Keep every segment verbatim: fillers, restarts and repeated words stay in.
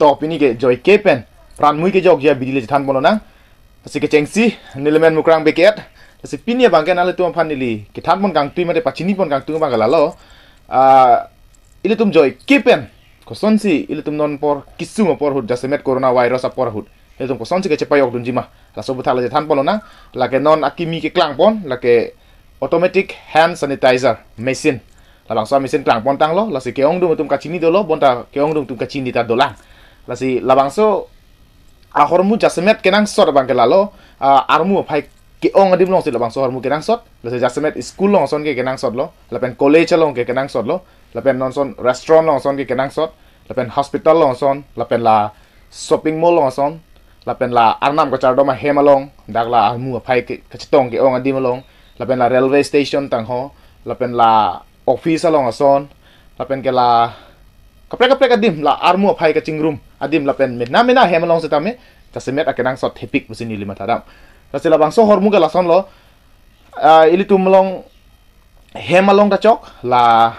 To pini ke joike pen pran mui kejokji abidi le chethan pon lonang. Lasi kechengsi neli men Mukrang Bey ke-et. Lasi pini abang ke nanglitum aphan neli kethan pon kangtui mate pachini pon kangtui abang ke lalo. Ah, ilitum joike pen kosonsi ilitum non apor kesung apor ahut jasemet coronavirus apor ahut ilitum kosonsi kachepajok dunji ma, laso aputhak le chethan pon lonang. Lake non akimi keklang pon, lake automatic hand sanitizer machine. Labangso machine klang pon tanglo, lasi ke-ongdung atum kachini dolo, bonta ke-ongdung atum kachini ta dolang. Lasi labangso ahormu jasemet kenangsot abang ke lalo, ah, armu aphai ke-ong adim alongsi labangso ahormu kenangsot. Lasi jasemet school along ason ke kenangsotlo, lapen college along ke kenangsotlo, lapen non ason restaurant along ason ke kenangsot, lapen hospital along ason, lapen la shopping mall along ason, lapen la arnam kachardom ahem along, dak la armu aphai ke kachetong ke-ong adim along, lapen la railway station tangho, lapen la office along ason, lapen ke la kaprek kaprek adim, la armu aphai kachingrum adim, lapen mena mena ahem along setame jasemet akenangsot thepik pusi neli mathadam. Lasi labangso ahormu ke lasonlo, ah, ilitum along hem along ta chok, la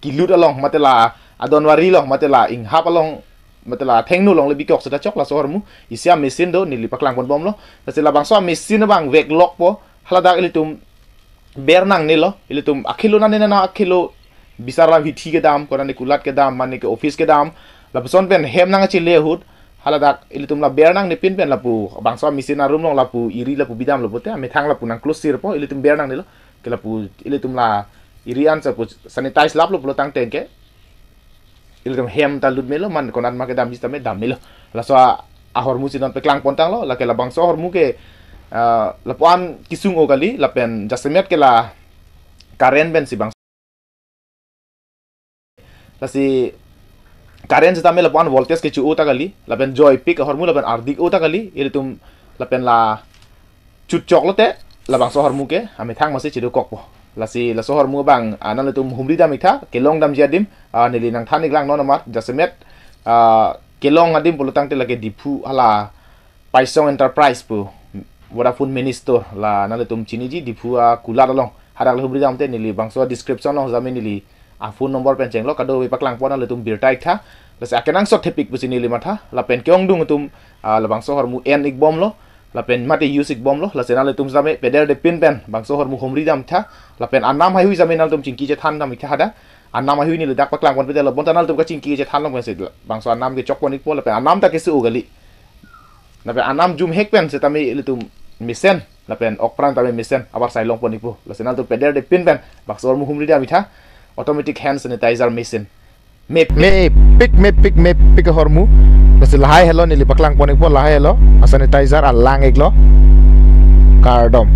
kilut along mate la adonwari along mate la inghap along mate la thengno along le bikok seta chok laso ahormu. Isi amachine do, neli paklang pon bomlo. Lasi labangso amachine abang vek lokpo, haladak ilitum ber nangnelo, ilitum akilo nane nana akilo bisar lam hithi kedam, konane kulat kedam, mane ke office kedam, lapuson pen hem nangchele ahut, haladak ilitum la ber nangnepin pen lapu bangso machine arum along lapu iri lapu bidamlo pote, amethang lapu nang close sirpo, ilitum ber nangnelo, ke lapu ilitum la iri an sa pu sanitize laplo pulo tangte ke ilitum hem ta lut melo, man konat ma kedamji tame dam melo. Laso a-, ahormu si non paklang pon tanglo, lake labangso ahormu ke, ah, lapuan kesung-o kali, lapen jasemet ke la current pensi bang. Lasi current setame lapuan voltage kecho-o ta kali, lapen joipik ahormu lapen ardik-o ta kali, ilitum lapen la chutchok lote labangso ahormu ke amethang masi chedokokpo. Lasi laso ahormu abang, ah, nanglitum humri dam-ik tha, kelong damji adim, ah, neli nangthan-ik lang non amat, jasemet, ah, kelong adim pulo tangte lake Diphu hala Paisong Enterprise pu Vodafone mini store, la nanglitum chiniji, Diphu akulat along. Hadak le humri damte neli bangso description along setame neli aphone number pen chenglo, kadokave paklang pon, nanglitum birta-ik tha. Lasi akenangsot thepik pusi neli matha, lapen ke-ongdung atum, ah, labangso ahormu en-ik bomlo, lapen mate use-ik bomlo, lasi nanglitum setame pederdepin pen bangso ahormu humri dam tha, lapen anam haihui setame nanglitum chingki chethan dam-ik tha hadak. Anam haihui neli dak paklang pon pedelo, bonta nanglitum kachingki chethan long pensi bangso anam kechok pon-ikpo, lapen anam ta keso-o kali. Lapen anam jumhek pen setame ilitum mesen, lapen okpran tame mesen, abar sai long pon-ikpo. Lasi nanglitum pederdepin pen bangso ahormu humri dam-ik tha, automatic hand sanitizer machine. Mepik. Mepik, mepik, mepik ahormu. Lasi lahai helo neli paklang pon-ikpo, lahai helo. A sanitizer alang-iklo. Kardom.